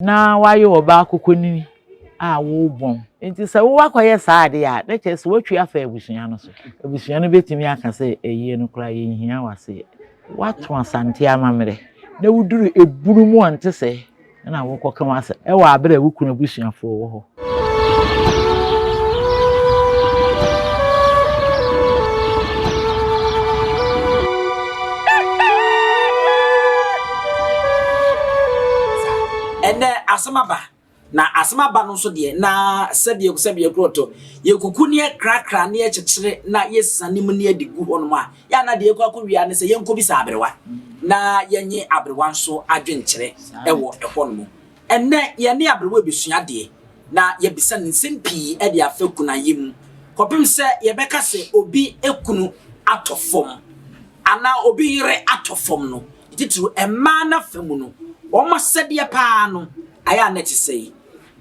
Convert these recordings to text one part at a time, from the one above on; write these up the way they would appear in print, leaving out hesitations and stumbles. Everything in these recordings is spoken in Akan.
Na woayɛ ɔbaa kokonini a worebɔn. Enti sɛ woakɔyɛ saa ade a, na kyerɛ sɛ woatwi afa abusua no so. Abusua no bɛtumi aka sɛ, Ayie no koraa, yɛnhia w'aseɛ. Woato Asante amammerɛ na woduru ebunu mu a ɛnte sɛɛ na wokɔka w'asɛm wɔ aberɛ a wo kunu abusuafoɔ wɔ hɔ. Ɛnɛ asɛm aba, na asɛm aba no nso deɛ na sɛdeɛ sɛdeɛ korɔtɔ yɛkuku ne yɛkrakra ne yɛkyekyere na yɛsane mu ne yɛde gu hɔnom a yɛ ana deɛ yɛkɔ akɔwia ne sɛ yɛnkɔbisa aberewa na yɛnye aberewa nso adwenkyerɛ ɛwɔ ɛhɔnom. Ɛnnɛ, yɛne aberewa rebesua adeɛ, na yɛabisa no nsɛm pii de afa kunayɛ mu, kɔpem sɛ yɛbɛka sɛ obi kunu atɔ fam, anaa obi yere atɔ fam no, titiriw mmaa no afa mu no, wɔn asɛdeɛ paa no, ayɛ a na ɛte sɛn?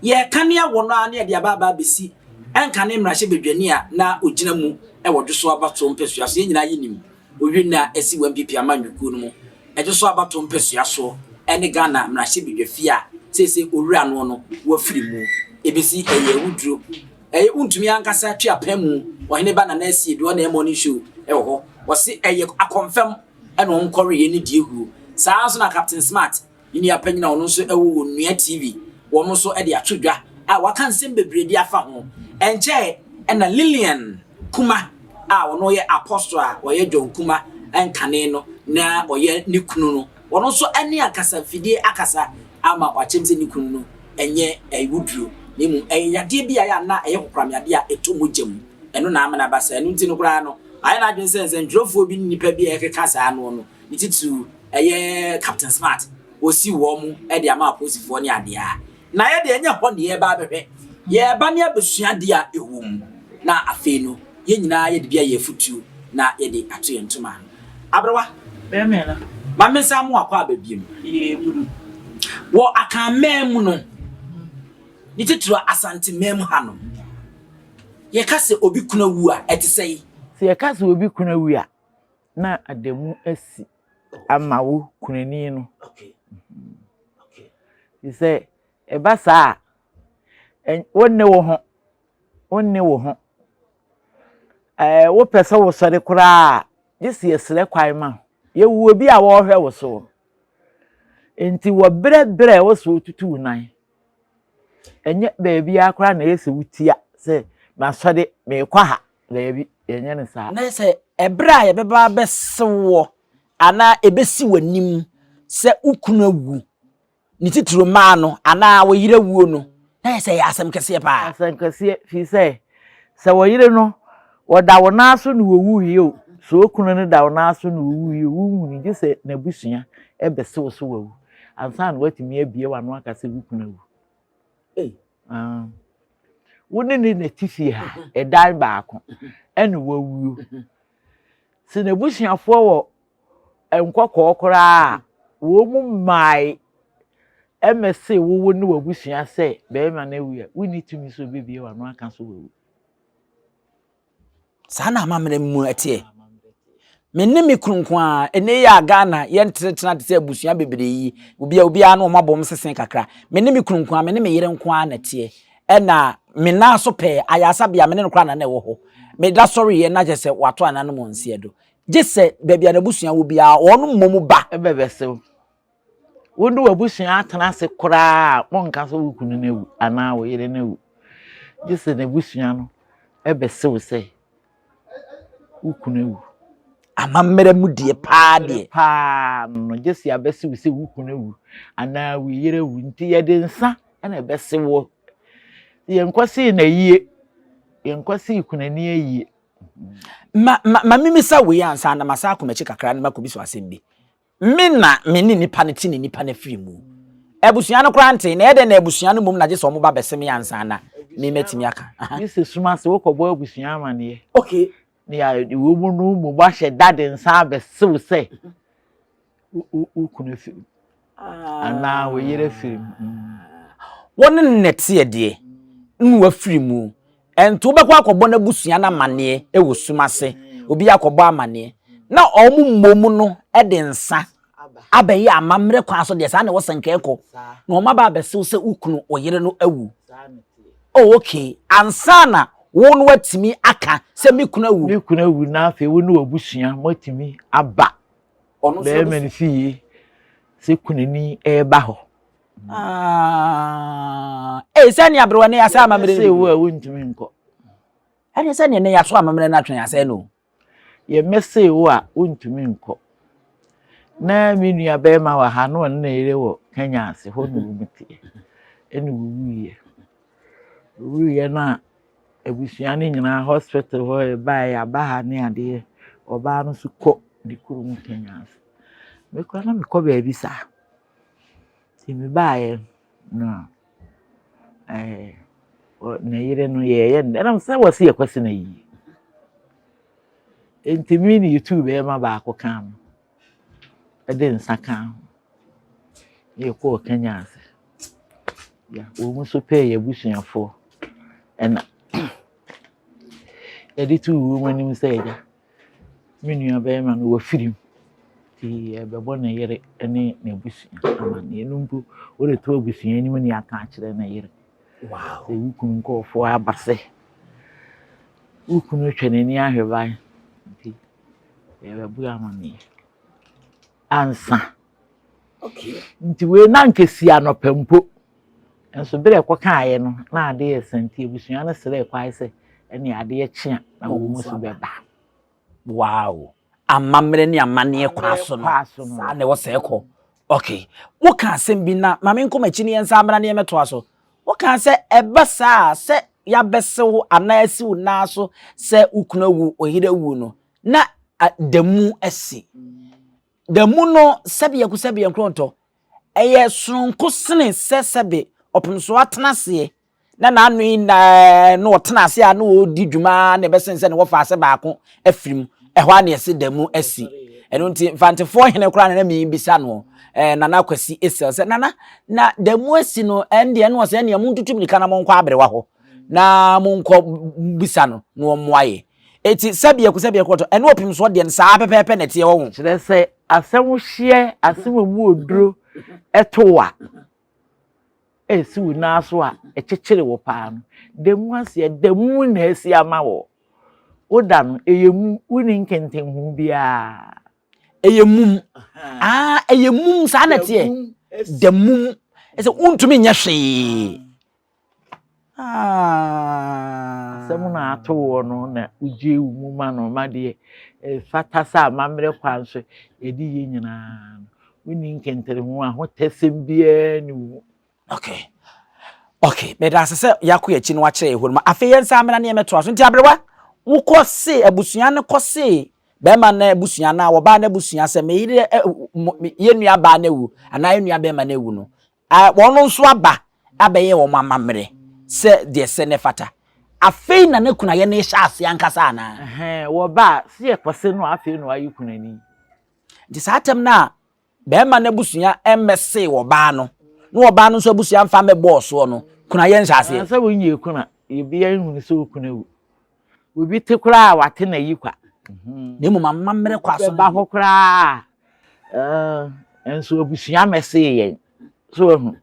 Yɛreka ne awɔ no ara na yɛde aba aba abɛsi ɛnkane mmarahyɛbadwani a na ɔgyina mu wɔ Dwoso abatoɔ mpasua so, yɛn nyinaa yɛnim Owinna a asi wɔ NPP amanyɔkuo no mu, ɛgye so abatoɔ mpasua soɔ ne Ghana mmarahyɛbadwafie a seesei owura noɔ no wafiri mu ɛbɛsi ɛyɛ awuduro. Ɛyɛ wontumi ankasa twe apɛn mu ɔhene ba Nana Asiedu ɔna morning show ɛwɔ hɔ. Wɔse ɛyɛ akɔmfɛm ɛna wɔn kɔweeɛ ne die huo. Saa ara nso na Captain Smart Ne nua panyin a ɔno nso wɔ Onua TV, wɔn nso de ato dwa a waka nsɛm bebree de afa ho. Ɛnkyɛe na Lillian Kuma a ɔno yɛ Apostle a ɔyɛ John Kuma nkane no na ɔyɛ ne kunu no, ɔno nso ne akasamfidie akasa ama wakyerɛ mu sɛ ne kunu no ɛnyɛ awuduro na mmom ɛyɛ yadeɛ bi a ɛyɛ a na ɛyɛ kokoram yadeɛ a ɛtɔ mogya mu. Ɛno na ama no aba saa. Ɛno nti no koraa no, ayɛ n'adwene sɛ nsɛntwerɛfoɔ bi ne nnipa bi a ɛkeka saa noɔ no, ne titiriw ɛyɛ Captain Smart, wɔsi wɔn de ama apolisifoɔ ne adeɛ a, na yɛ deɛ ɛnyɛ hɔ ne yɛreba abɛhwɛ. Yɛreba ne abɛsua adeɛ a ɛwɔ mu, na afei no yɛn nyinaa yɛde bi ayɛ afutuo na yɛde ato yɛn ntoma ano. Aberewa, ma me nsa mo akɔ aba biom. Wɔ Akanman mu no, ne titiriw Asanteman mu hanom, yɛka sɛ obi kunu awu a, ɛte sɛn? Sɛ yɛka sɛ obi kunu awu a, na adamu asi ama wo kunani no. Te sɛ ɛba saa a, wonne wo ho, wonne wo ho. Ɛɛ wopɛ sɛ wosɔre koraa a, gye sɛ yɛsrɛ kwan ma wo. Yɛwɔ obi a wɔrehwɛ wo so. Nti wɔ berɛ berɛ a ɛwɔ sɛ wotutu wo nan. Ɛnyɛ baabiara koraa na ɛyɛ sɛ wotia sɛ masɔre merekɔ ha. Daabi, yɛnyɛ no saa. Na sɛ ɛberɛ a yɛbɛba abɛse woɔ anaa ɛbɛsi w'anim sɛ wo kunu awu, ne titiriw mmaa no, anaa wo yere awuo no, na yɛ sɛ ɛyɛ asɛm kɛseɛ paa. Asɛm kɛseɛ, firi sɛ, sɛ wo yere no, wɔda wo nan so na wɔwuiɛ o, sɛ wo kunu no da wo nan so na ɔwuiɛ o, wonhunu gye sɛ n'abusua bɛse wo sɛ wawu ansa na woatumi abue w'ano aka sɛ wo kunu awu. Ei. Ah. Wo ne ne na ti fie ha, ɛdan baako, ɛna wawuo. Sɛ n'abusuafoɔ wɔ nkɔkɔɔ koraa a, wɔn mu mmae ɛmɛse wo wo ne w'abusua sɛ bɛrima no awu a, wonni tumi sɛ wobɛbie w'ano aka sɛ wawu. Saa na amammerɛ mu ɛteɛ. Me ne me kunu nko ara, ɛnɛ yi a Ghana yɛntenatena te sɛ abusua bebree yi, obi a obiara ne wɔn abɔ wɔn sese kakra. Me ne me kunu nko ara, me ne me yere nko ara na ɛteɛ. Ɛna me nan so pɛɛ, ayaresabea me ne no koraa na na ɛwɔ hɔ. Meda sɔreeɛ na kyerɛ sɛ wato ananom nseɛ do. Gye sɛ baabi a n'abusua wɔ biara, wɔn mmom ba. Ɛbɛbɛsew. Wo ne w'abusua atena ase koraa a, monka sɛ wo kunu no awu anaa wo yere no awu. Gye sɛ n'abusua no bɛse wo sɛ wo kunu awu. Amammerɛ mu deɛ paa deɛ. Paa no, gye sɛ abɛse wo sɛ wo kunu awu anaa wo yere awu. Nti yɛde nsa na ɛbɛse wo. Yɛnkɔsee no ayie, yɛnkɔsee kunani ayie. Ma ma ma mimisa wei ansa na masan akɔ m'akyi kakra na makɔbisa asɛm bi. Me na me ne nipa no te ne nipa no afiri mu. Abusua no koraa nte, na ɛyɛ dɛn na abusua no mmom na gye sɛ wɔn ba bɛse me ansa na me matumi aka. Gye sɛ sum ase wokɔbɔ abusua amaneɛ. Okay. Ne yɛ wɔ mu no mmom ahyɛ da de nsa abɛsew sɛ wo kunu afiri mu anaa wo yere afiri mu. Wɔne no na ɛteɛ deɛ, na wafiri mu. Ɛnti wobɛkɔ akɔbɔ n'abusua no amaneɛ wɔ sum ase, obi akɔbɔ amaneɛ, na wɔn mmom no de nsa Abɛyɛ amammerɛ kwan so deɛ saa na ɛwɔ sɛ nka ɛkɔ. Na wɔn aba abɛsew sɛ wo kunu, wo yere no awu. Oh okay, ansa na wo no atumi aka sɛ me kunu awu. Me kunu awu na afei wo ne w'abusua moatumi aba bɛrima no fie sɛ kunani ɛreba hɔ. Ah, ee sɛ nea aberewa ne yɛasɛ amammerɛ no. Sɛ wo a wontumi nkɔ. Ɛne sɛ nea ne yɛaso amammerɛ no atwɛn asɛe no. Yɛmmɛsee wo a wontumi nkɔ. Na me nua bɛrima wɔ ha na ɔne ne yere wɔ Kenya ase hɔ na wɔn teɛ. Ɛna wɔwuiɛ. Wɔwuiɛ no a abusua no nyinaa hospital hɔ yɛbaeɛ yɛaba ha ne adeɛ. Ɔbaa no nso kɔ ne kurom Kenya ase. Me koraa na mekɔ baabi saa. Nti mebaeɛ na ɛɛ ne yere no yɛyɛ no ɛnam sɛ wɔsi yɛ kwasi na yie. Nti me ne yɛtuu bɛrima baako kaa no ɛde nsa kaa ho na yɛkɔɔ Kenya ase. Ya wɔn nso pɛɛ yɛ abusuafoɔ ɛna yɛde too wɔn anim sɛ agya Me nua barima no wafiri mu nti yɛrebɛbɔ ne yere ne n'abusua amanneɛ. Ɛno mpo wode to abusua anim ne aka akyerɛ ne yere. Sɛ wo kunu nkurɔfoɔ aba sɛ wo kunu atwa n'ani ahwɛ ban nti yɛrebɛbɔ amanneɛ ansa. Nti wei na anka si anɔpa mpo. Nso berɛ ɛkɔkaeɛ no na adeɛ resa nti abusua no srɛɛ kwae sɛ ɛne adeɛ kye a na wɔn nso bɛba. Wow! Amammerɛ ne amanneɛ kwan so no, saa na ɛwɔ sɛ ɛkɔ. Okay, woka asɛm bi na ma menkɔ m'akyi ne yɛnsan mmra ne yɛmmɛtoa so. Wokaa sɛ ɛba saa a, sɛ yɛabɛse wo anaa asi wo nan so sɛ wo kunu awu, wo yere awu no, na da mu asi. Da mu no, sɛbe aku sɛbe nkorɔntɔ, ɛyɛ soronko sene sɛ sɛbe ɔpemsoɔ atena aseɛ na n'ano yi na na ɔtena ase a na ɔredi dwuma na ɛbɛsen sɛ ne wɔfa ase baako afiri mu ɛhɔ a na yɛse da mu asi ɛno nti mfantefoɔ hene koraa na na mebisa no eh, nana kwasi esel sɛ nana na da mu asi no ɛndeɛ no ɔsɛ ɛnea montutu mirika na monkɔ aberewa hɔ na monkɔ bisa no na ɔmmoa yɛ eti sɛbi aku sɛbi aku ɔtɔ ɛne ɔpem soɔ deɛ no saa pɛpɛɛpɛ na ɛteɛ wɔ ho kyerɛ sɛ asɛm hyeɛ asɛm mu oduro ɛto a ɛresi wo nan so a, ɛkyekyere wo paa no, da mu aseɛ, da mu na asi ama wo. Woda no, ɛyɛ mu, wonni nkentenho biara. Ɛyɛ mum. Ah, ɛyɛ mum saa na ɛteɛ. Da mum. Ɛsɛ wontumi nyɛ hwee. Ah. Asɛm na ato wɔ no na wogye wo mu ma no ma deɛ ɛfata sɛ amammerɛ kwan so yɛde yɛ nyinaa no. Wonni nkɛntɛnho, ahotɛsɛm biara nni wo mu. Okay. Okay, meda ase sɛ yɛakɔ yɛn akyi na wakyerɛ yɛn hɔ no mu. Afei yɛn nsa mmra ne yɛmmɛtoa so. Nti aberewa, wokɔ se abusua no kɔ se bɛrima no abusua anaa wɔbaa no abusua sɛ me yere yɛn nua baa no awu anaa yɛn nua bɛrima no awu no, wɔn nso aba abɛyɛ wɔn amammerɛ sɛ deɛ sɛ ne fata. Afei na ne kunayɛ no rehyɛ aseɛ ankasa anaa? Ɛhɛn, wɔba a, se yɛkɔse no a, afei na wayɛ kunani. Nti saa atɛm no a bɛrima no abusua mmɛsee ɔbaa no na ɔbaa no nso abusua mfa mmɛbɔɔ soɔ no, kunayɛ nhyɛ aseɛ. Sɛ wonyɛ kuna, obiara nhunu sɛ wo kunu awu. Obi te koraa a wate na yi kwa. Na mmom amammerɛ kwa so. Bɛba hɔ koraa a, nso abusua mmɛsee yɛn. So wahu?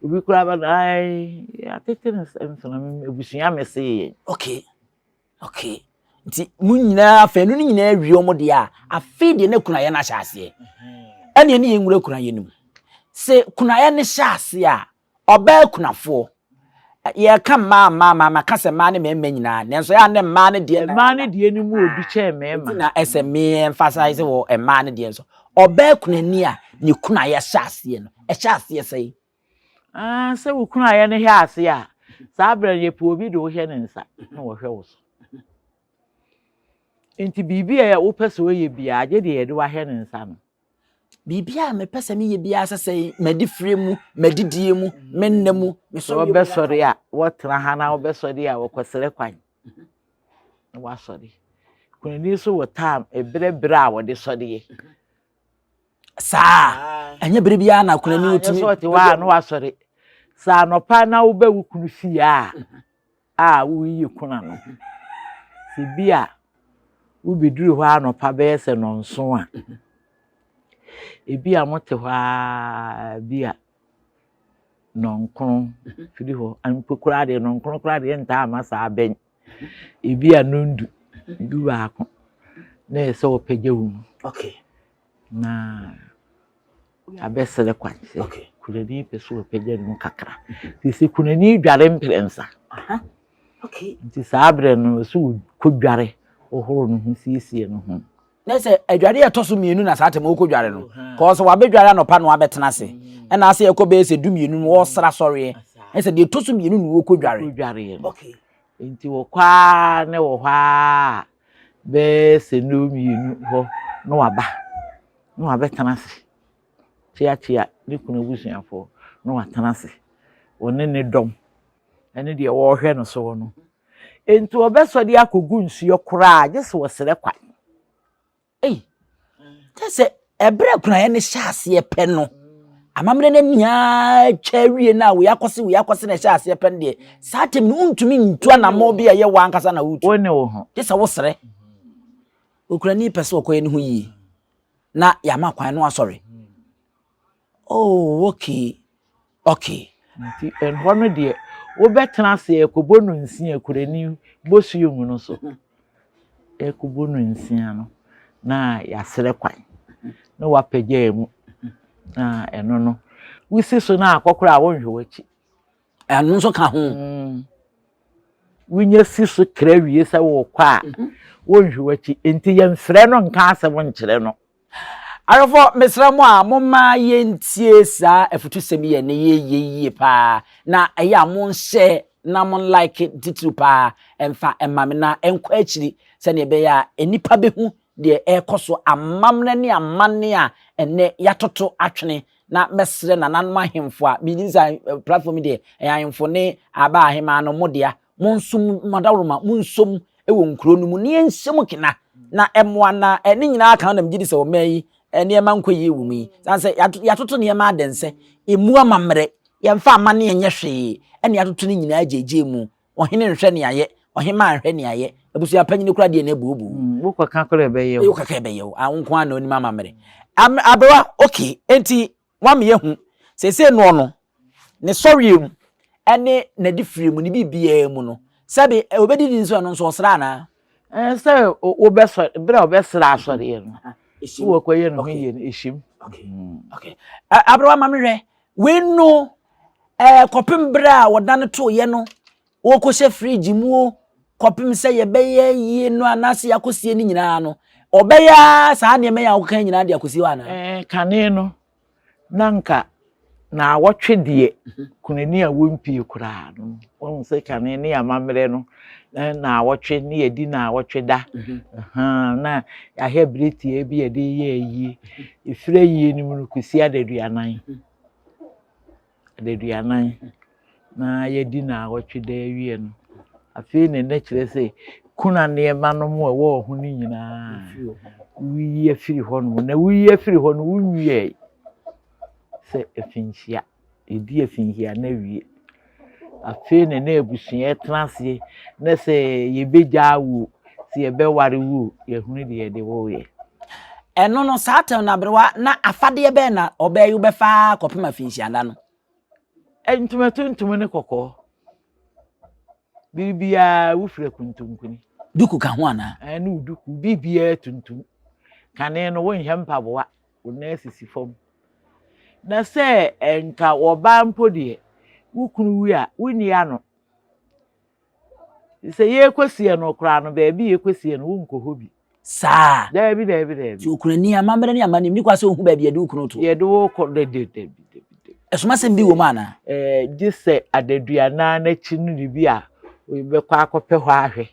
Obi koraa ba no, ai, atete no nso na abusua mmɛsee yɛn. Okay. Okay. Nti mo nyinaa afei no nyinaa wie wɔn deɛ a afei deɛ na kunayɛ no ahyɛ aseɛ. Ɛne ɛne yɛn nwura kunayɛ no mu. Sɛ kunayɛ no hyɛ aseɛ a ɔbaa kunafoɔ yɛka mmaa mmaa mmaa maka sɛ mmaa ne mmarima nyinaa nanso ɛyɛ a ne mmaa no deɛ mmaa no deɛ no mu obi kyɛn mmarima. Nti na ɛsɛ me emphasize wɔ mmaa no deɛ nso. Ɔbaa kunani a ne kunayɛ hyɛ aseɛ no ɛhyɛ aseɛ sɛn? Ah, sɛ wo kunu ayɛ no hwɛ ase a, saa berɛ no yɛpɛ obi de wohwɛ ne nsa na wɔhwɛ wo so. Nti biribi a wopɛ sɛ woyɛ biara, gye deɛ yɛde wahwɛ ne nsa no. Biribi a mepɛ sɛ meyɛ biara sɛ sɛ m'adifire mu, m'adidie mu, me nna mu, me sɔre mu. Wɔbɛsɔre a, wɔtena ha na wɔbɛsɔre a wɔkɔsrɛ kwan na wɔasɔre. Kunani nso wɔ time, ɛberɛ berɛ a wɔde sɔreɛ. Saa ɛnyɛ bere biara na kunani no tumi. Ɛsɛ ɔte hɔ a na wasɔre. Sɛ anɔpa na wobɛ wo kunu fie a a woyi kuna no. Sɛ bi a wobɛduru hɔ anɔpa bɛyɛ sɛ nɔnson a. Ebi a mote hɔ ara bi a nnɔnkron firi hɔ mpo koraa deɛ nnɔnkron koraa deɛ ntaa mma saa bɛn. Ebi a nnɔndu, dubaako na ɛsɛ sɛ wɔpagya wo mu. Okay. Na abɛsrɛ kwan sɛ kunani pɛ sɛ ɔpagya ne mu kakra. Nti sɛ kunani dware mprɛnsa. Nti saa berɛ no sɛ ɔkɔdware, ɔhoro ne ho siesie ne ho. Na sɛ adware a ɛtɔ so mmienu na saa tɛm ɔkɔdware no, kɔɔ sɛ wabɛdware anɔpa na wabɛtena ase. Ɛna asɛ ɛkɔ bɛyɛ sɛ 12 no wɔresra sɔreɛ. Ɛsɛ deɛ ɛtɔ so mmienu na wɔkɔdware. Ɔkɔdwareɛ no. Nti wɔkɔ ara ne wɔ hɔ ara bɛyɛ sɛ nnɔnmienu hɔ na waba na wabɛtena ase kyeakyea ne kunu abusuafoɔ na watena ase wɔne ne dɔm ne deɛ wɔrehwɛ no soɔ no. Nti wɔbɛsɔ de akɔgu nsuo koraa gye sɛ wɔsrɛ kwan. Ei, kyɛ sɛ ɛberɛ a kunaeɛ no hyɛ aseɛ pɛ no, amammerɛ no nyinaa twa awie no a wei akɔse wei akɔse na ɛhyɛ aseɛ pɛ no deɛ, saa tɛm no wontumi ntu anammɔn bi a ɛyɛ w'ankasa na wotu. Wo ne wo ho. Gye sɛ wosrɛ. Okurani pɛ sɛ ɔkɔyɛ ne ho yie na yɛama kwan no asɔre. Oh, okay. Okay. Nti ɛhɔ no deɛ wobɛtena ase ɛkɔbɔ no nsia kurani bosuo mu no so ɛkɔbɔ no nsia no na yɛasrɛ kwan na wapagya mu na ɛno no wosi so na akɔkora a wonhwɛ w'akyi. Ɛno nso ka ho. Mm. Wonya si so kra wie sɛ wokɔ a mhm. wonhwɛ w'akyi nti yɛmfrɛ no nka asɛm nkyerɛ no. Awɛfoɔ, mesrɛ mo a momma yɛntie saa afutusɛm yi ɛnɛ yɛ yie yie paa na ɛyɛ a monhyɛ na mon like titiriw paa ɛmfa ɛma me na ɛnkɔ akyiri sɛdeɛ ɛbɛyɛ a nnipa bɛhu deɛ ɛrekɔ so amammerɛ ne amanne a ɛnɛ yɛatoto atwene na mɛsrɛ nananom ahemfo a menim sɛ platform deɛ ɛyɛ ahemfo ne aba ahemaa no mo dea Monsom mo adaworoma, monsom wɔ nkuro no mu na yɛnhyɛ mu kena na ɛmmoa na ne nyinaa ka ho na megye di sɛ ɔman yi nneɛma nkɔ yie wɔ mu yi. Sane sɛ yɛatoto nneɛma adɛnsɛ, ɛmu amammerɛ, yɛmfa amanneɛ nyɛ hwee, ɛna yɛatoto no nyinaa gyegye mu. Ɔhene nhwɛ nea yɛ, ɔhemaa nhwɛ nea yɛ, abusua panyin koraa deɛ na abuobuo. Mm, wokɔka koraa ɛbɛyɛ wo. Wokɔka ɛbɛyɛ wo, wo nko ara na onim amammerɛ. Aberewa, okay, enti Wama yɛahu, seesei no ɔno, ne sɔreɛ mu, ne n'adifire mu, ne biribiara mu no, sɛbe ɔbɛdidi nso ɛno nso ɔsra anaa? Ɛɛ sɛ wobɛsɔ berɛ a wobɛsra asɔreɛ no, wowɔ kɔyɛ ne ho yie no, ɛhyim. Okay. Aberewa ma mehwɛ, wei no, ɛɛ kɔpem berɛ a wɔdane toeɛ no, wɔkɔhyɛ fridge mu o, kɔpem sɛ yɛbɛyɛ yie no anaasɛ yɛakɔsie no nyinaa no, ɔbɛyɛ ara saa nneɛma yi a wɔka nyinaa de akɔsi hɔ anaa? Ɛɛ, kane no, na nka naawɔtwe deɛ mhm. kunani a wɔmpie koraa no wɔn sɛ kane ne amammerɛ no na naawɔtwe ne yɛdi naawɔtwe da mhm. na yɛahwɛ bere tiaa bi yɛde yɛ ayie ɛfiri ayie no mu no kɔsi adaduanan mhm. adaduanan na yɛadi naawɔtwe da awie no, afei na ɛnɛ kyerɛ sɛ kuna nneɛma no mu a ɛwɔ wo ho no nyinaa woyi afiri hɔ nom na woyi afiri hɔ no wonwiɛe sɛ afinhyia ɛdi afinhyia na awie afei na na abusua ɛtena aseɛ na sɛ yɛbɛgyaa wo sɛ yɛbɛware wo yɛhunu deɛ yɛde woyɛ Ɛno no, saa tɛm no aberewa, na afadeɛ bɛn na ɔbaa yi wobɛfa kɔpem afinhyiada no? Ntoma tuntum ne kɔkɔɔ. Biribiara wofira kuntunkuni. Duku ka ho anaa? Ɛne wo duku, biribiara tuntum. Kane no wonhyɛ mpaboa, wo nan sisi fam. Na sɛ nka ɔbaa mpo deɛ, wo kunu wu a, wonni ano. Sɛ yɛrekɔsie no koraa no, baabi yɛkɔsie no, wonkɔ hɔ bi. Saa. Daabi, daabi, daabi. Nti okunani amammerɛ ne amanneɛ ni kwa sɛ ohu baabi yɛde wo kunu to. Yɛde wo kɔ daabi, daabi, daabi. Ɛsomasɛm bi wɔ mu anaa? Ɛɛ, gye sɛ adaduanan no akyi no de bi a wobɛkɔ akɔpɛ hɔ ahwɛ.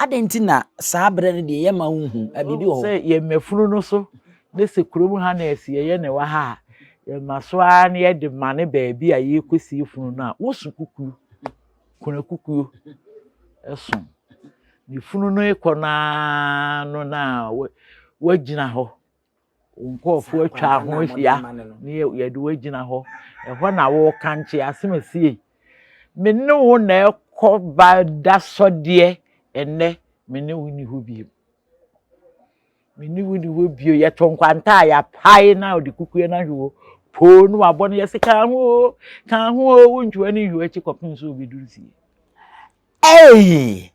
Adɛn nti na saa berɛ no deɛ yɛmma wonhu? Biribi wɔ hɔ. Sɛ yɛma funu no so ne sɛ kurom ha na ɛsi yɛyɛ ne wɔ ha a, yɛma so ara na yɛde mane baabi a yɛrekɔsie funu no a, woso kukuo, kuna kukuo so. Ne funu no rekɔ no ara no na wagyina hɔ. Wo nkurɔfoɔ atwa ho ahyia ne yɛde wo agyina hɔ. Ɛhɔ na wokankye asɛm asie. Me ne wo na ɛkɔ ba da sɔdeɛ ɛnnɛ me ne wo nni hɔ bio. Me ne wo ni hɔ bio. Yɛto nkwanta a yɛapae na ɔde kukuo no ahwe hɔ poo na wabɔ no yɛse ka ho o, ka ho o, wontwe w'ani nhwɛ w'akyi kɔpem sɛ obɛduru fie. Ei!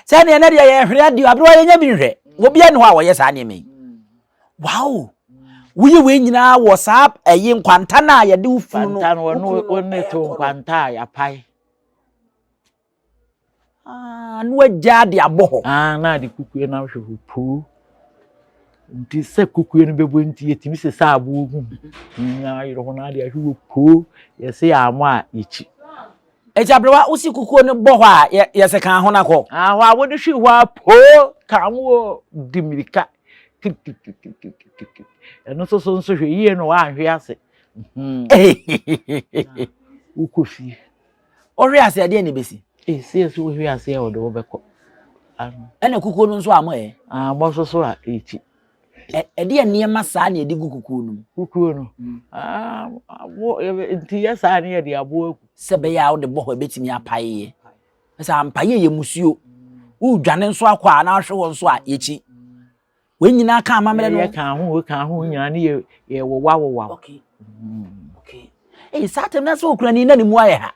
Sɛ neɛ na deɛ yɛhwere adeɛ aberewa yɛnya bi nhwɛ. Obiara ni hɔ a wɔyɛ saa nneɛma yi. Wow! Woyɛ wei nyinaa wɔ saa ɛyi nkwanta no a yɛde wo funu no. Nkwanta no wɔne wɔne to nkwanta a yɛapae. Ah, na wagya de abɔ hɔ. Ah, na ade kukue no ahwɛ hɔ puu. Nti sɛ kukue no bɛbɔ nti yɛtumi sesa aboɔ gu mu. Nyinaa yerɛ ho na ade ahwɛ hɔ puu. Yɛse yɛ amɔ a yɛkyi. Eti aberewa wosi kukuo no bɔ hɔ a yɛsɛ kan ho no akɔ. Ah, hɔ a wode hwe hɔ a poo kan ho di mirika. Kikikikikikiki. Ɛno nso so nso hwɛ yie na woanhwe ase. Wokɔ fie. Wohwe ase a, ɛdeɛn na ɛbɛsi? Ee, sɛ yɛsɛ wohwe ase a wɔde wo bɛkɔ. Ano. Ɛna kukuo no nso ammɔ ɛ? Ammɔ nso so a, ɛkyi. Ɛdeɛ nneɛma saa na yɛde gu kukuo no mu? Kukuo no? Mm. Ah, abo, nti yɛ saa ne yɛde aboɔ agu. Sɛ bɛyɛ a wode bɔ hɔ ɛbɛtumi apaeɛ. Sɛ ampaeɛ yɛ musuo. Wodwane nso akɔ a na ahwe hɔ nso a yɛkyi. Wei nyinaa ka amammerɛ no. Yɛ ka ho, ka ho nyinaa ne yɛ yɛ wowa wowa. Okay. Okay. Ee saa tɛm na sɛ okura ni na ne mu ayɛ ha.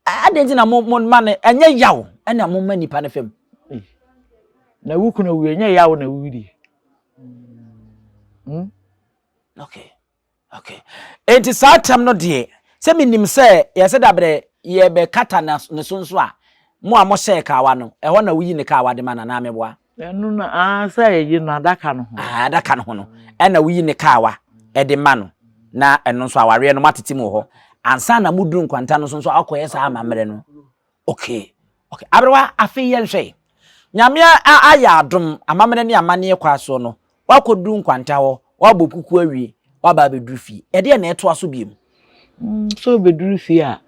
Adɛn nti na mo mo ma no ɛnyɛ yaw ɛna mo ma nipa no fam. Na wo kunu wu ɛnyɛ yaw na wudi. Hmm? Okay. Okay. Enti saa tɛm no deɛ, sɛ menim sɛ yɛsɛ dabrɛ yɛbɛkata ne so nso a, mo a mohyɛɛ kawa no, ɛhɔ na woyi ne kawa de ma no anaa meboa? Ɛno na aa sɛ yɛyi no adaka no ho. Ah, adaka no ho no, ɛna woyi ne kawa de ma no, na ɛno nso awareɛ no moatete mu wɔ hɔ. Ansa na moduru nkwanta no so nso akɔyɛ saa amammerɛ no. Okay, okay. Aberewa, afei yɛnhwɛ. Nyame ayɛ adom, amammerɛ ne amanneɛ kwa soɔ no, woakɔduru nkwanta hɔ, woabɔ kuku awie, woaba abɛduru fie. Ɛdeɛn na ɛtoa so biom? Mm, sɛ wobɛduru fie a,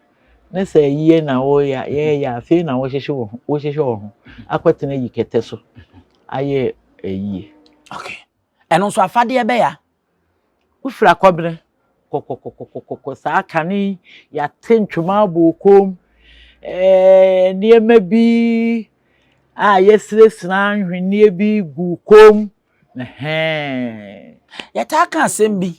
ne sɛ ayie na woyɛ yɛyɛ afei na wohyehyɛ wo ho, wohyehyɛ wo ho akɔtena yi kɛtɛ so ayɛ ayie. Okay. Ɛno nso afadeɛ bɛya? Wofiri akɔbene kɔkɔkɔkɔkɔkɔ saa kane yi, yɛate ntwoma abɔ wo kɔn mu, ɛɛ nneɛma bi a yɛasirasira nhweneɛ bi gu wo kɔn mu, ɛhɛn. Yɛtaa ka asɛm bi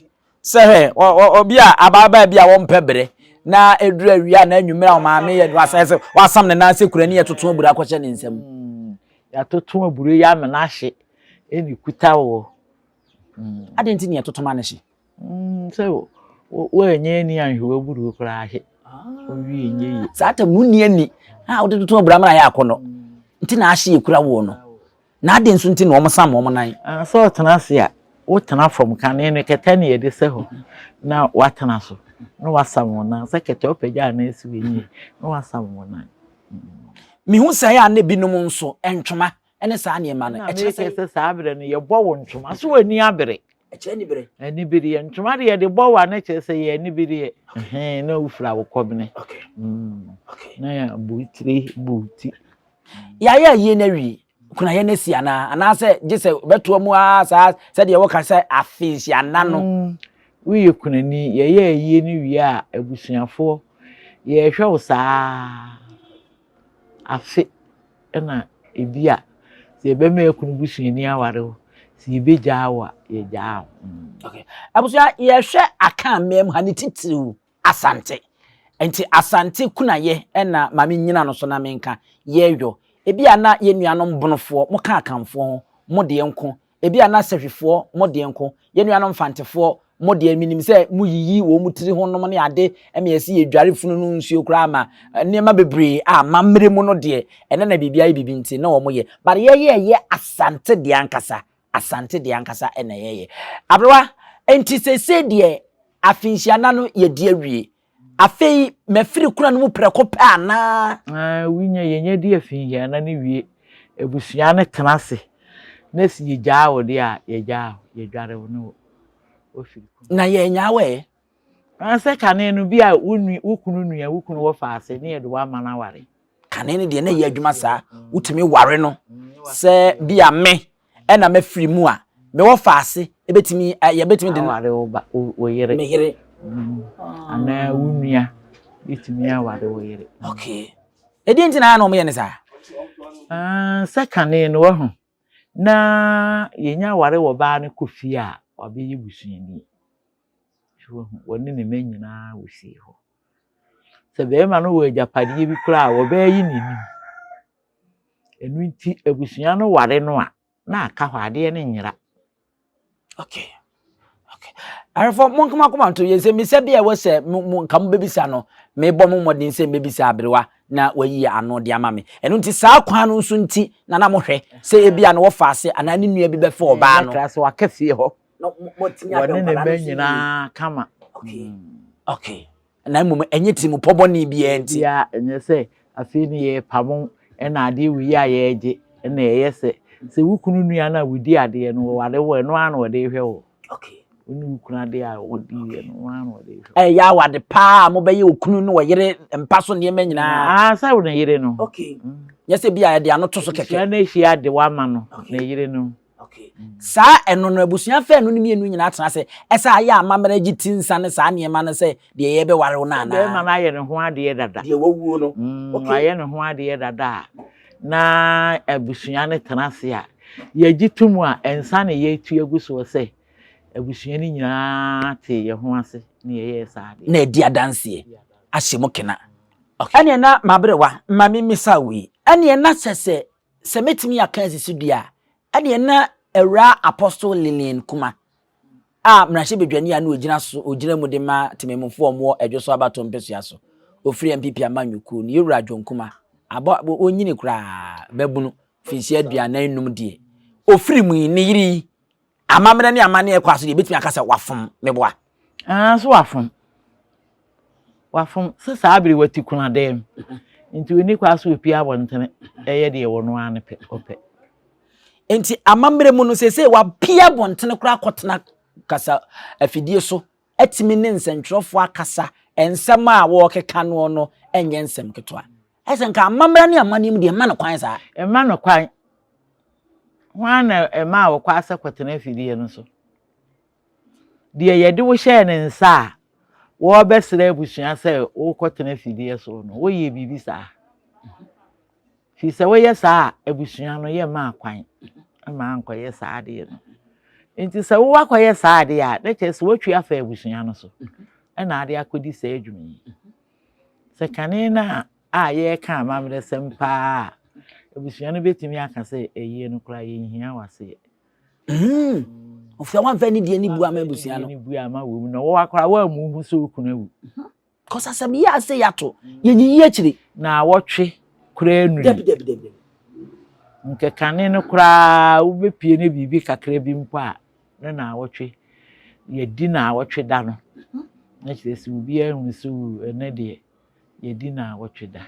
sɛ hwɛ obi a ababaa bi a wɔmpɛ brɛ na ɛduru awia na anwummerɛ a ɔmaame yɛ wasɛ sɛ wasam ne nan ase kura ni yɛtoto aburo akɔhyɛ ne nsam. Yɛatoto aburo yi amena ahye ɛna ɛkuta woɔ. Adɛn nti na yɛtoto ma no hye? Sɛ woanyɛ ani anhwɛ w'aburuo koraa hye. Wowie nyɛ yie. Saa tam no wonni ani a wode toto abura ma ayɛ akɔnnɔ nti na ahye ekura woɔ no. Na adɛn nso nti na wɔsam wɔn nan? Sɛ ɔtena ase a, wotena fam kane no kɛtɛ na yɛde sɛ hɔ na woatena so na woasam wo nan. Sɛ kɛtɛ wopagya a na asi w'ani na woasam wo nan. Mehu sɛ ɛyɛ a na ebinom nso ntwoma ne saa nneɛma no. Ɛkyerɛ sɛ sɛ saa berɛ no yɛbɔ wo ntoma so w'ani abere. Ɛkyerɛ aniberɛ. Anibereɛ ntoma deɛ yɛde bɔ wo a na kyerɛ sɛ yɛ anibereɛ. Ɛhɛn na wofira wo kɔbene. Okay. Okay. Na yɛ bu tiri bu ti. Yɛayɛ ayie no awie kunayɛ no asi anaa anaasɛ gye sɛ bɛtoa mu ara saa sɛdeɛ wɔka sɛ afe nhyiana no. Woyɛ kunani yɛyɛ ayie no wie a abusuafoɔ yɛhwɛ wo saa afe. Ɛna ebia sɛ yɛbɛma yɛn busuani aware wo, sɛ yɛbɛgyaa wo a, yɛgyaa wo. Okay. Abusua, yɛhwɛ Akan mmea mu ha ne titiriw Asante. Nti Asante kunayɛ ɛna ma me nyina no so na menka yɛyɔ. Ebia na yɛn nuanom Bonofoɔ, mo ka Akanfoɔ ho, mo deɛ nko Ebia na Sahwifoɔ, mo deɛ nko, yɛn nuanom Mfantefoɔ, mo deɛ, menim sɛ moyiyi wɔn tiri ho nom ne ade, ɛma yɛse yɛdware funu no nsuo koraa ma nneɛma bebree a amammerɛ mu no deɛ, ɛnɛ na biribi ayɛ biribi nti na wɔn yɛ. But yɛyɛ ɛyɛ Asante deɛ ankasa, Asante deɛ ankasa ɛna yɛyɛ. Aberewa, nti seesei deɛ afinhyia no yɛdi awie, Afei mafiri kura no mu prɛko pɛ anaa? Ah, wonya yɛnya di afinhiana no wie, abusua no tena ase na si yɛgyaa wo deɛ a, yɛgyaa wo, yɛdware wo ne wo wafiri kunu. Na yɛnyaa wo ɛ? Ah, sɛ kane no bi a wo nua, wo kunu nua, wo kunu wɔ faase ne yɛde wo ama no aware. Kane no deɛ na ɛyɛ adwuma saa, wotumi ware no sɛ bi a me ɛna mafiri mu a, mewɔ faase ebetumi yɛbɛtumi de aware wo ba wo yere. Me yere. Anaa wo nua betumi aware wo yere. Okay. Ɛdeɛ nti na ayɛ na wɔyɛ ne saa? Ah, sɛ kane no wahu. Na yɛnya ware wɔ baa no kɔ fie a, wabɛyɛ busuani. So wahu, wɔne ne mma nyinaa wɔ fie hɔ. Sɛ barima no wɔ agyapadeɛ bi koraa a, wɔbɛyi n'anim. Ɛno nti abusua no ware no a, na aka hɔ, adeɛ no nyera. Okay. Okay. Ahwɛfo mo nkama koma nto yɛn sɛ misa bi a ɛwɔ sɛ mo mo nka mo bɛbisa no mebɔ mo mmɔden sɛ mɛbisa aberewa na wayi ano de ama me. Ɛno nti saa kwan no nso nti na na mohwɛ sɛ ebi a na wɔfa ase anaa ne nua bi bɛfa ɔbaa no. Ɛkra sɛ waka fie hɔ. Na mo tumi ahwɛ Wɔne ne nkwadaa mma no so yie. nyinaa kama. Okay. Okay. Na mmom ɛnyɛ tirimupɔ bɔne biara nti. Biara ɛnyɛ sɛ afei ne yɛrepamo ɛna adeɛ wei a yɛregye ɛna ɛyɛ sɛ sɛ wo kunu nua no a wodi adeɛ no wɔware wo ɛno ara na wɔde rehwɛ wo. Okay. Wo ne wo kunu adeɛ a wɔdi yɛ no ɛno ara na wɔde rehwɛ wo. Ɛyɛ awade paa a mobɛyɛ okunu ne ɔyere mpa so nneɛma nyinaa. Ah, sɛ wo ne yere no. Okay. Nyɛ sɛ bi a yɛde ano to so kɛkɛ. Abusua no ahyia de wama no Okay. ne yere no. Okay. Saa ɛno no abusua fɛ no ne mmienu nyinaa tena ase ɛsɛ ayɛ amammerɛ gye ti nsa ne saa nneɛma no sɛ deɛ yɛbɛware wo no anaa. Bɛrima no ayɛ ne ho adeɛ dada. Deɛ wawuo no. Okay. Wayɛ ne ho adeɛ dada a na abusua no tena ase a yɛgye to mu a ɛnsa na yɛtu agu soɔ sɛ abusua no nyinaa te yɛn ho ase na yɛyɛɛ saa adeɛ. Na ɛdi adanseɛ ahyɛ mu kena. Okay. Ɛneɛ na maberewa ma me mmisa wei. Ɛneɛ na sɛ sɛ sɛ mɛtumi aka asisi dua a, ɛneɛ na Awuraa Apostle Lillian Kuma a mmarahyɛbadwani a na ɔgyina so ɔgyina mu de ma temanmufoɔ a wɔwɔ Ɛdwo so abatoɔ mpɛsua so, ɔfiri NPP amanyɔkuo no, Yɛwura John Kuma, abɔ ɔnyini koraa babunu mfinhyia 45 deɛ, ɔfiri mu yi, ne yere yi, amammerɛ ne amanneɛ ɛkɔ aso deɛ, ɛbɛtumi aka sɛ wafom, meboa. Ah, so wafom. Wafom. Sɛ saa bere wati kuna dɛm. Nti onni kwa so opie abɔntene ɛyɛ deɛ wɔn ara ne pɛ ɔpɛ. Nti amammerɛ mu no seesei wapie abɔntene koraa akɔtena kasa afidie so atumi ne nsɛntwerɛfoɔ akasa nsɛm a wɔrekeka noɔ no nyɛ nsɛm ketewa. Ɛsɛ nka amammerɛ ne amanneɛ mu deɛ mma no kwan saa. Mma no kwan. Hwan na ɛmaa wɔkɔ asɛ kɔtena afidie no so? Deɛ yɛde wo hyɛɛ ne nsa a wɔrebɛsrɛ abusua sɛ wokɔtena afidie so no, woyɛ biribi saa? Firi sɛ woyɛ saa a, abusua no yɛmmaa kwan ma ankɔyɛ saa adeɛ no. Nti sɛ wowɔ akɔyɛ saa adeɛ a, na kyerɛ sɛ woatwi afa abusua no so ɛna ade akɔdi saa adwuma yi. Sɛ kane no a a yɛreka amammerɛsɛm paa a, abusua no bɛtumi aka sɛ ayie no koraa yɛnhia w'aseɛ. Ofia wamfa ne deɛ ne bu ama abusua no. Ne bu ama wɔ mu na wɔwɔ akora wɔammu ho sɛ okunu awu. Kɔsa asɛm yi ase yɛato yɛnyiyi akyire. Na wɔtwe koraa nuri. Dabi dabi dabi. Nkekane no koraa wobɛpie ne biribi kakra bi mpo a ne na awɔtwe yɛdi na awɔtwe da no. Na kyerɛ sɛ obiara hu sɛ ɛnɛ deɛ yɛdi na awɔtwe da.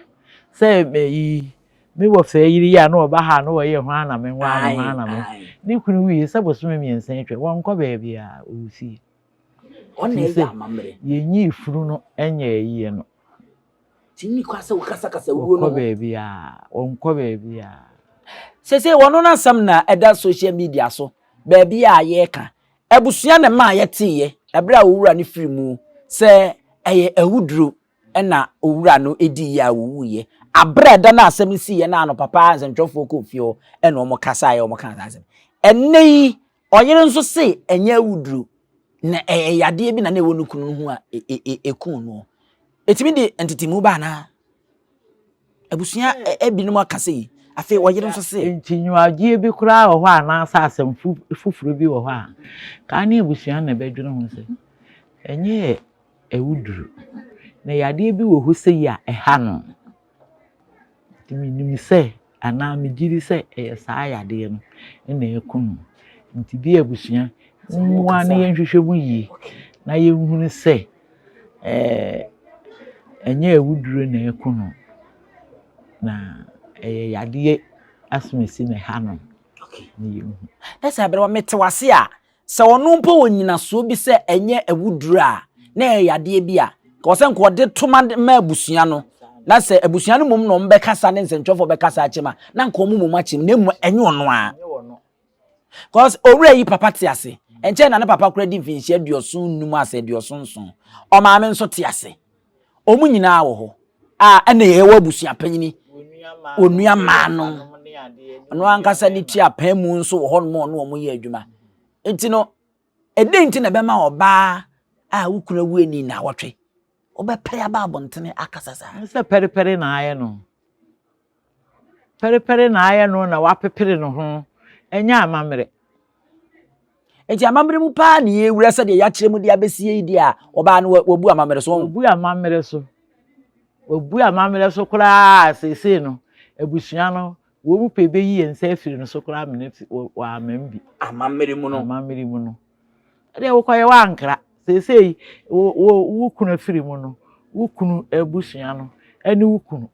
Sɛ meyi me wɔ fɛ yiri yi a na ɔba ha na ɔyɛ ho ana me nwa no ho ana me. Ne kunu wui sɛ bosome 3 atwa wɔnkɔ baabi a ɔwɔ fie. Ɔna ɛyɛ amammerɛ. Yɛnyi funu no nyɛ ayie no. Ti ni kwa sɛ wokasakasa wuo no. Wɔnkɔ baabi a wɔnkɔ baabi a. Sese wɔn no asɛm na ɛda social media so baabi a yɛreka. Abusua na ɛmaa yɛteeɛ ɛberɛ a owura no firi mu sɛ ɛyɛ awuduro ɛna owura no ediiɛ a owuiɛ. Aberɛ a ɛda no asɛm no siiɛ no anɔpa paa nsɛntwerɛfoɔ kɔɔ fie hɔ ɛna wɔn kasaeɛ wɔn kaa saa asɛm. Ɛnnɛ yi ɔyere nso se ɛnyɛ awuduro na ɛyɛ yadeɛ bi na na ɛwɔ ne kunu no ho a ɛkuu no. Ɛtumi de ntetemu ba anaa? Abusua ebinom aka sɛ yi afei ɔyere nso se. Nti nyiwagyeɛ bi koraa wɔ hɔ anaasɛ asɛm foforɔ bi wɔ hɔ a kaa ne abusua na ɛbɛdwene ho sɛ ɛnyɛ awuduro na yadeɛ bi wɔ hɔ sɛ yi a ɛha no. Nti menim sɛ anaa megye di sɛ ɛyɛ saa yadeɛ no na ɛku no. Nti bi abusua mmoa na yɛnhwehwɛ mu yie na yɛnhunu sɛ ɛnyɛ awuduro na ɛku no na ɛyɛ yadeɛ asomasi na ɛha no. Na yɛnhu. Na sɛ aberewa mete wase a sɛ ɔno mpo wɔ nyinasoɔ bi sɛ ɛnyɛ awuduro a na ɛyɛ yadeɛ bi a nka ɔsɛ nka ɔde to ma abusua no na sɛ abusua no mmom na wɔn bɛkasa ne nsɛntwerɛfoɔ bɛkasa akyɛm a na nka wɔn mmom akyɛm na mmom ɛnyɛ ɔno a. Cause owura yi papa te ase nkyɛn na ne papa kora di mfinhyia 75 asɛ 77 ɔmaame nso te ase wɔn nyinaa wɔ hɔ a ɛna yɛwɔ abusua panyini onua maa no. Ɔno ankasa ne ti apɛn mu nso wɔ hɔnom a ɔne wɔn yɛ adwuma. Nti no, ɛdɛn nti na ɛbɛma ɔbaa a wo kunu awu ani nnawɔtwe, wobɛpere aba abɔntene akasa saa? Sɛ pɛrepɛre na ayɛ no. Pɛrepɛre na ayɛ no na wapepere ne ho. Ɛnyɛ amammerɛ. Nti amammerɛ mu paa na yɛwura sɛdeɛ yɛakyerɛ mu de abɛsie yi deɛ a, ɔbaa no wabu amammerɛ so. Wabu amammerɛ so. Wabu amammerɛ so koraa seesei no, abusua no, wɔn mu pɛ bɛyi yɛn nsa afiri no so koraa mene wɔamam bi. Amammerɛ mu no. Amammerɛ mu no. Ɛdeɛ wokɔyɛ woankra. Seesei wo wo wo kunu afiri mu no, wo kunu abusua no ɛne wo kunu.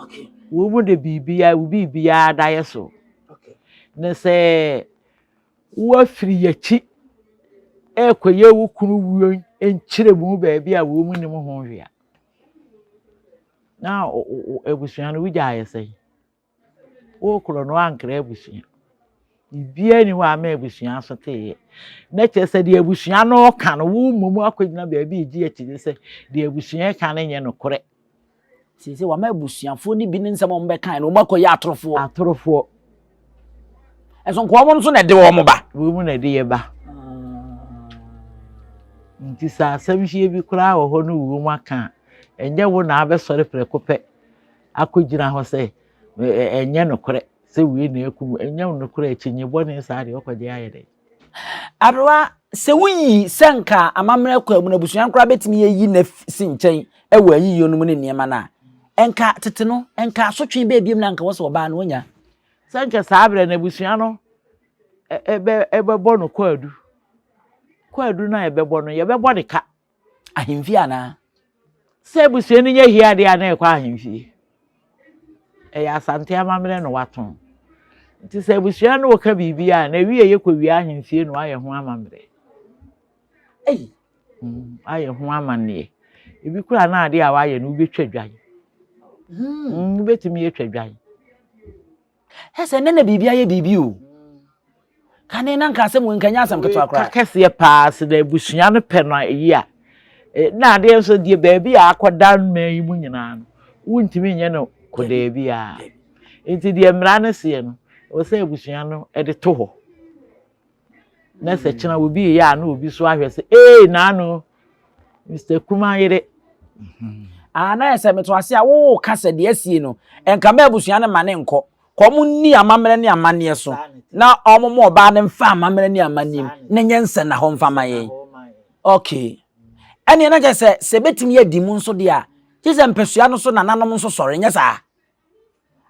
Okay. Wɔn mu de biribiara, wo biribiara da yɛ so. Okay. Na sɛ woafiri yɛkyi ɛrekɔyɛ wo kunu wuo nkyerɛ mu baabi a wɔn mu nim ho hwee a, na abusua no wogya ayɛ sɛn? Wokorɔ no woankra abusua. Biribiara nni hɔ a ama abusua aso teeɛ. Na kyerɛ sɛ deɛ abusua no reka no, wo mmom akɔgyina baabi regye akyinnye sɛ deɛ abusua reka no nyɛ nokorɛ. Seesei wama abusuafoɔ no bi ne nsɛm a wɔbɛkae no, wɔakɔyɛ atorofoɔ. Atorofoɔ. Ɛnso nka wɔn nso na ɛde wɔn ba. Wɔn na ɛde yɛ ba. Nti sɛ asɛm hyia bi koraa wɔ hɔ no wɔn aka a, ɛnyɛ wo na abɛsɔre prɛko pɛ akɔgyina hɔ sɛ ɛnyɛ nokorɛ sɛ wei na akum, ɛnyɛ nokorɛ, akyinnye bɔne saa deɛ ɔkɔgye ayɛ dɛn? Aberewa, sɛ woyi sɛ nka amammerɛ kwan mu no abusua no koraa bɛtumi ayi no asi nkyɛn wɔ ayiyɔ no mu ne nneɛma no a, nka tete no, nka asotwe bɛɛ biom na nka wɔ sɛ ɔbaa no ɔnya. Sɛ nka saa berɛ no abusua no ɛbɛbɔ no kwaadu. Kwaadu no a yɛbɛbɔ no, yɛbɛbɔ ne ka. Ahemfie anaa? Sɛ abusua no nya hia adeɛ a na ɛkɔ ahemfie. Ɛyɛ Asante amammerɛ na watɔn. Nti sɛ abusua no wɔka biribi a na ewie yɛ kɔwie ahemfie na wayɛ ho amammerɛ. Ei! Ayɛ ho amanneɛ. Ebi koraa na adeɛ a wayɛ no wobɛtwa dwan. Wobɛtumi atwa dwan. Ɛ sɛ nnɛ na biribi ayɛ biribi o. Kane na nka asɛm wei nka nyɛ asɛm ketewa koraa. Ka kɛseɛ paa sɛ na abusua no pɛ no ayi a. Na adeɛ nso deɛ baabi a akɔda mmaa yi mu nyinaa no, wontumi nyɛ no kɔdaa biara. Nti deɛ mmara no seɛ no, ɛwɔ sɛ abusua no de to hɔ. Na sɛ kyena obi reyɛ a na obi so ahwɛ sɛ ee naano Mr. Kuma yere. Ah, na yɛ sɛ meto ase a woka sɛ deɛ asie no, nka ma abusua no ma ne nkɔ. Kɔ ɔmo nni amammerɛ ne amanneɛ so na ɔmo ma ɔbaa no mfa amammerɛ ne amanneɛ mu na nyɛ nsɛnnahɔ mfa ma yɛn. Okay. Ɛneɛ na kyerɛ sɛ sɛ ɛbɛtumi adi mu nso deɛ a, gye sɛ mpasua no so nananom nso sɔre, nyɛ saa?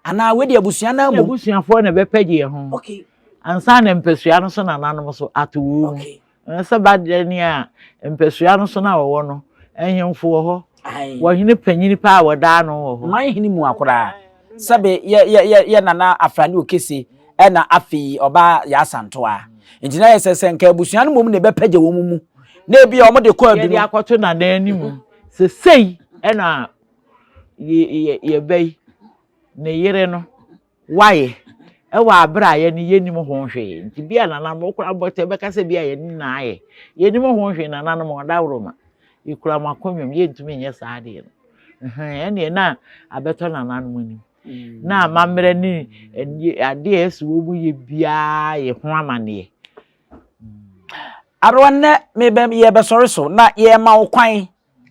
Anaa wei deɛ abusua no ara mmom. Abusuafoɔ na ɛbɛpɛgye yɛn ho. Okay. Ansa na mpasua no so nananom so ato wɔn mu. Okay. Sɛ ba deɛ ni a, mpasua no so na wɔwɔ no, nhemfo wɔ hɔ. Wɔhene panyin paa a wɔda ano wɔ hɔ. Man hene mua koraa. Sɛbe yɛ yɛ yɛ yɛ nana Afrane Okese ɛna afei ɔba Yaa Asantewaa. Nti na yɛ sɛ sɛ nka abusua no mmom na ɛbɛpɛgye wɔn mu. Na ebi a wɔn de kɔ adu no. Yɛde akɔto nana anim sɛ sei ɛna yɛ yɛ ba yi ne yere no wayɛ ɛwɔ abere a yɛne yɛnim ho hwee nti bi a nananom wokora bɔtɛ bɛka sɛ bi a yɛne na ayɛ yɛnim ho hwee nananom ɔdaworoma yɛkura mo akonnwa mu yɛntumi nyɛ saa adeɛ no ɛneɛ na abɛtɔ nananom anim mm. na amammerɛ ne adeɛ a ɛsɛ wɔ mu yɛ biara yɛ ho amanneɛ. Aberewa nnɛ mebɛ yɛbɛsɔre so na yɛma wo kwan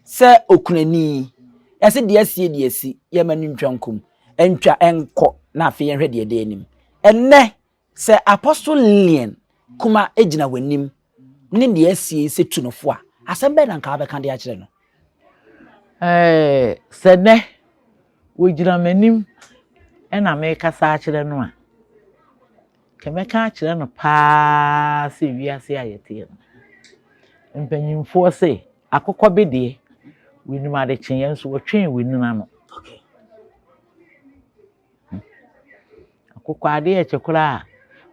Sɛ okunani, yɛse deɛ asie deɛ asi, yɛmma no ntwa nkom, ɛntwa ɛnkɔ na afei yɛnhwɛ deɛ ɛda anim. Ɛnnɛ, sɛ Apostle Lillian Kuma gyina w'anim ne deɛ asie yi sɛ tu no fo a, asɛm bɛn na nka wobɛka de akyerɛ no? Ɛɛ, sɛ nnɛ wɔgyina m'anim na merekasa akyerɛ no a, nka mɛka akyerɛ no paa sɛ wiase a yɛteɛ no, mpanyimfoɔ se akokɔ bedeɛ, wɔnim adekyeeɛ nso wɔtwɛn wɔnini ano. Akokɔ adeɛ kye koraa a,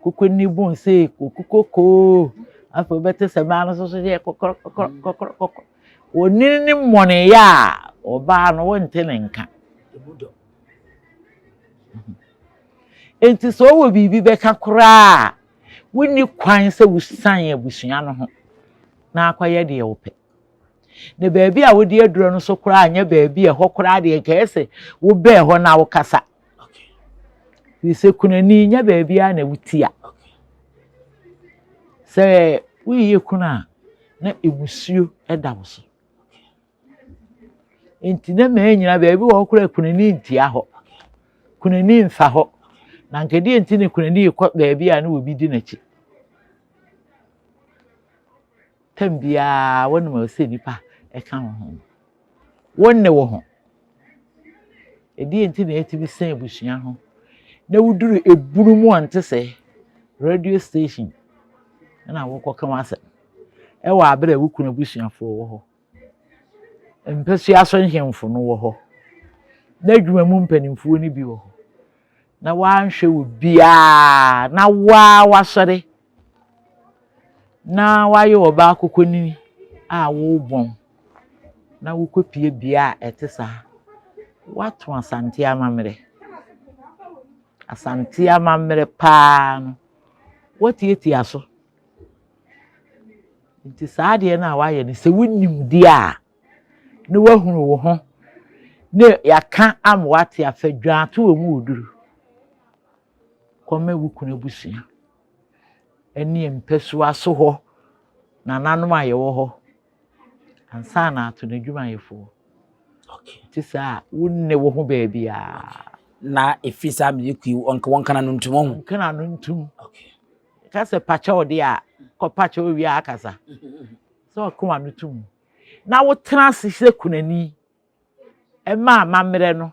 akokɔ ni bon sei kokokokoo. Afei wobɛte sɛ mmaa no nso so yɛ kɔkɔrɔkɔkɔrɔkɔkɔrɔ. Onini ne mmɔneyɛ a ɔbaa no wonte ne nka. Enti sɛ ɔwɔ biribi bɛka koraa a, wonni kwan sɛ wosian abusua no ho na akɔyɛ deɛ wopɛ. Na baabi a wode aduro no so koraa nyɛ baabi a ɛhɔ koraa deɛ nka ɛyɛ sɛ wobɛɛ hɔ na wokasa. Firi sɛ kunani nyɛ baabiara na wotia. Sɛ woyɛ kunu a, na mmusuo da wo so. Nti na mmaa nyinaa baabi wɔ hɔ koraa kunani ntia hɔ. Kunani mfa hɔ. Na nka deɛ nti ne kunani rekɔ baabi a na obi di n'akyi. Tam biara wɔnom a sɛ nipa ɛka wo ho. Wonne wo ho. Ɛdeɛn nti na yɛtumi sɛn abusua ho na woduru ebunu mu a nte sɛ radio station na wokɔka w'asɛm ɛwɔ abere a wo kunu abusuafoɔ wɔ hɔ, mpasua so nhemfo no wɔ hɔ, n'adwuma mu mpanimfoɔ no bi wɔ hɔ, na woanhwɛ obiara na woa w'asɔre na woayɛ ɔbaa kokonini a worebɔn na wokɔpue bea a ɛte saa. Woato Asante amammerɛ. Asante amammerɛ paa no, woatiatia so. Nti saa adeɛ no a woayɛ no, sɛ wonim deɛ a, na woahunu wo ho na yɛaka ama woate afa dwaato wɔ mu wɔ duru. Kɔma wo kunu abusua. ne mpasua so hɔ nananom a yɛwɔ hɔ ansa na ato n'adwumayɛfoɔ. Okay. Nti saa a wonne wo ho baabiara. Na ɛfiri saa meyɛ kui wɔnka wɔnka no ntum ɔho. Nka no ntum. Okay. Ka sɛ pakyɛw deɛ a kɔ pakyɛw wie a akasa. Sɛ ɔka w'ano tum. Na wotena ase sɛ kunani. Ɛma amammerɛ no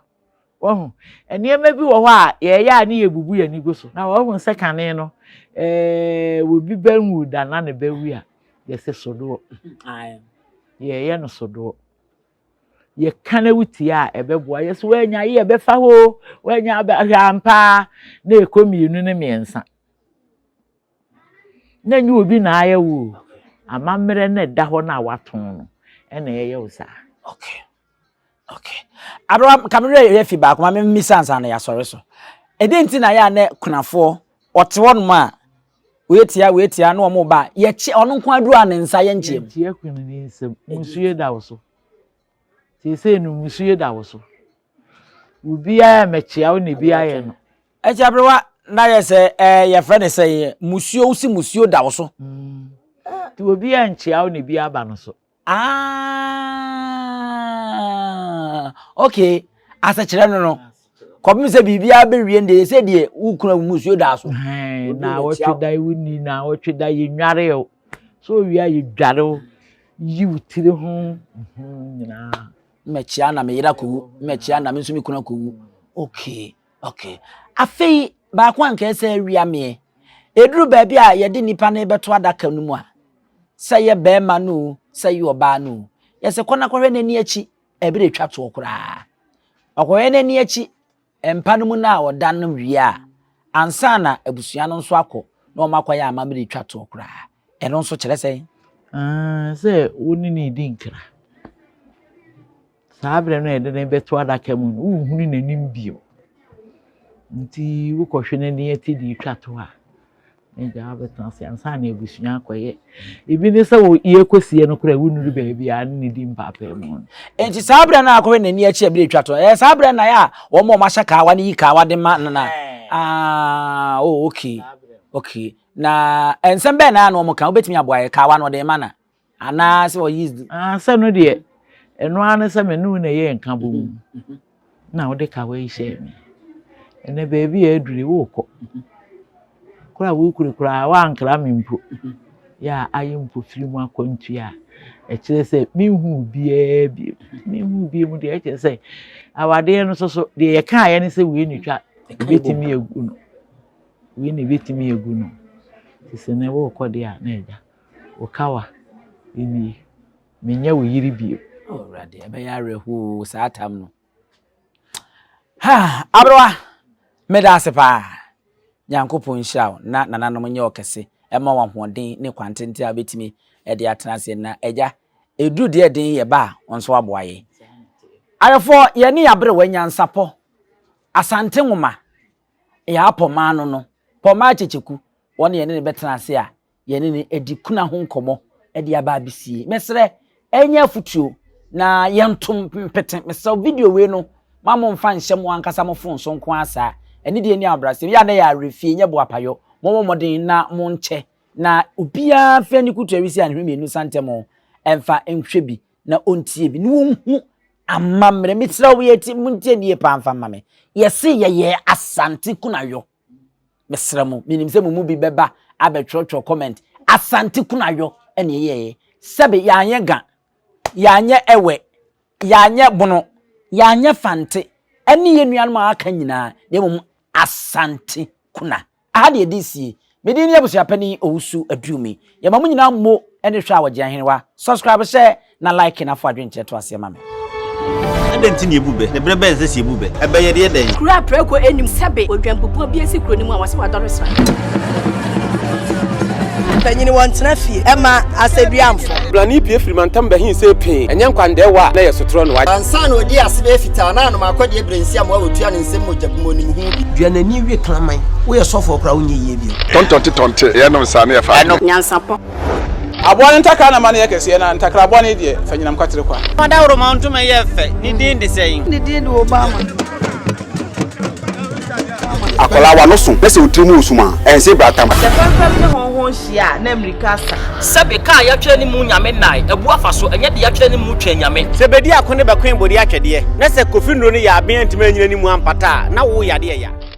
Wahu? Nneɛma bi wɔ hɔ a yɛyɛ a ne yɛbubu yɛn ani gu so. Na wahu sɛ kane no, ɛɛ, obi ba nwu da na ne ba wu a, yɛsɛ sodoɔ. Yɛyɛ no sodoɔ. Yɛka na wotie a, ɛbɛboa. Yɛsɛ woanya yi ɛbɛfa hɔ o, woanya hwɛ ampa na ɛkɔ mmienu ne mmiɛnsa. Na ɛnyɛ obi na ayɛ wo o. Amammerɛ no ɛda hɔ no a watɔn no, ɛna ɛyɛ wo saa. Okay. Okay. Aberewa, ka me werɛ yɛ fi baako ma me mmisa ansa na yɛasɔre so. Ɛdɛn nti na yɛ a nɛ kunafoɔ ɔte hɔnom a wei tia wei tia na wɔn ba yɛkye ɔno nko aduru a ne nsa yɛ nkyɛn mu. Yɛnkyea kunu ne nsam. Musuo da wo so. Seesei no musuo da wo so. Obiara mɛkyea wo na ebi ayɛ no. Ɛkyɛ aberewa na yɛ sɛ ɛɛ yɛfrɛ ne sɛ yɛ musuo wosi musuo da wo so. Nti obiara nkyea wo na ebi aba no so. Ah, okay. Asekyerɛ no no. Kɔpem sɛ biribiara bɛwie no deɛ sɛ deɛ wo kunu mmusuo daa so. Na wɔtwe da wo ni na wɔtwe da yɛ nware o. So owie a yɛ dware o. Yi wo tiri ho nyinaa. Mmɛkyia na me yere akɔwu. Mmɛkyia na me nso me kunu akɔwu. Okay. Okay. Afei baako a nka ɛsɛ awia meɛ. Ɛduru baabi a yɛde nipa no bɛto adaka no mu a, sɛ yɛ bɛrima no o, sɛ yɛ ɔbaa no o, yɛsɛ kɔ na kɔhwɛ n'ani akyi, ɛberɛ ɛtwa toɔ koraa. Ɔkɔhwɛ n'ani akyi mpa no mu no a ɔda no wie a, ansa na abusua no nso akɔ na wɔn akɔyɛ amammerɛ ɛtwa toɔ koraa. Ɛno nso kyerɛ sɛn? Ah, sɛ wo ne no redi nkra. Saa berɛ no a yɛde no rebɛto adaka mu no, wonhunu n'anim bio. Nti wokɔhwɛ n'ani ati de retwa to a, na agya wabɛtena ase ansa na abusua akɔyɛ. Ebi ne sɛ yɛkɔsie no koraa wonnuru baabi a ne ne di mpaapaamu no. Nti saa berɛ no a akɔhwɛ n'ani akyi a berɛ retwa to no, ɛyɛ saa berɛ na yɛ a wɔn a wɔahyɛ kaawa no yi kaawa de ma no na. Ah, oh, okay. Okay. Na nsɛm bɛn na na wɔn ka? Wobɛtumi aboa yɛ kaawa no ɔde ma na? Anaa sɛ ɔyi di. Ah, sɛ no deɛ, ɛno ara ne sɛ me ne wo na ɛyɛ nka bɔ mu. Na wode kawa yi hyɛɛ me. Ɛnɛ baabi a aduru yi, worekɔ. Kora a worekuru koraa, woankra me mpo. Yɛ a ayɛ mpofiri mu akwantu a ɛkyerɛ sɛ menhu obiara bio. Menhu obiara mu deɛ ɛkyerɛ sɛ awadeɛ no nso so, deɛ yɛkaeɛ ne sɛ wei na ɛtwa, ɛbɛtumi agu no. Wei na ɛbɛtumi agu no. Nti sɛ nɛ worekɔ deɛ a, na agya. Wo kawa nie, menyɛ wo yere bio. Oh, Awurade, ɛbɛyɛ awerɛhoɔ saa tam no. Ha, aberewa, meda ase paa. Nyankopɔn nhyira wo na nananom nyɛ ɔkɛse ɛma wo ahoɔden ne kwantenten a wobɛtumi de atena ase na agya ɛduru deɛ ɛden yɛ ba a wɔn nso aboa yɛn. Ayɛfoɔ, yɛne aberewa nyansapɔ, Asante nwoma, yɛ apɔmaa no no, pɔmaa kyekyeku, wɔn yɛne ne bɛtena ase a yɛne no adi kuna ho nkɔmmɔ de aba abɛsie. Mesrɛ, ɛnyɛ afotuo na yɛnto mpete. Mesrɛ video wei no, ma mo mfa nhyɛ mo ankasa mo fon so nko ara saa. Anidie ne ahobrɛaseɛ mu. Yɛ a na ɛyɛ awerɛfie, nyɛ boapayɔ. Mommɔ mmɔden na monkyɛ, na obiara mfa ani kutu awisi a ne hwene mmienu sa ntɛm mfa nhwɛ bi na ɔntie bi na ɔnhu amammerɛ. Mesrɛ wo yɛti montie nie paa mfa mma me. Yɛse yɛyɛ Asante Kunayɔ. Mesrɛ mo, menim sɛ mo mu bi bɛba abɛtwerɛtwerɛ comment. Asante Kunayɔ ɛne yɛyɛɛ. Sɛbe yɛanyɛ Ga, yɛanyɛ Ewe, yɛanyɛ Bono, yɛanyɛ Fante, ɛne yɛn nuanom a aka nyinaa, na mmom Asante Kuna. Aha deɛ ɛde sie. Me din ne Abusuapanin Owusu Aduomi. Yɛma mo nyinaa mmo ne hwɛ a wɔgye ahenewa. Subscribe, hyɛ na like na fo adwenkyerɛ to aseɛ ma me. Adɛn nti na yɛbu bɛ? Na berɛ bɛn na ɛsɛ sɛ yɛbu bɛ? Ɛbɛ yɛ deɛ dɛn? Kuro a prako nnim sɛbe odwanbubuo bi asi kuro no mu a wɔse wadɔre sra. Mpanyin wɔntena fie mma asɛduamfo. Blani pue firi mantam bɛhe see pee, ɛnyɛ nkwandɛɛwa a na ɛyɛ sotorɔ no. Ansa na ɔdii ase bɛyɛ fitaa na anom akɔdeɛ berɛ nsi amoa wɔtua ne nsam mogya bi ma ɔnim ho bi. Dua n'ani we kraman. Woyɛ sɔfoɔ koraa wonyɛ yie bio. Tɔntɔnte tɔnte, yɛnom saa na yɛfa adwene. Nyansapɔ. Aboa no ntakra na ma no yɛ kɛseɛ, na ntakra bɔne deɛ, fa nyinam kwatere kwa. Ɔdawuroma ntoma yɛ fɛ, ne din de sɛn? Ne din de Obama. Akwadaa w'ano so na sɛ wo tiri mu wɔ sum a, ɛnse bratam. Sɛ fɛmfɛm ne hɔnhɔn hyia a, na mmirika asa. Sɛbe, ka a yɛatwerɛ ne mu Nyame nnae, abu afa so, ɛnyɛ deɛ yɛatwerɛ ne mu Twɛn Nyame. Sɛ bedi ako ne bɛkoe bode atwɛdeɛ, na sɛ Kofi nnuro no yɛ aben antumi anyina ne mu ampata a, na wo yadeɛ ya.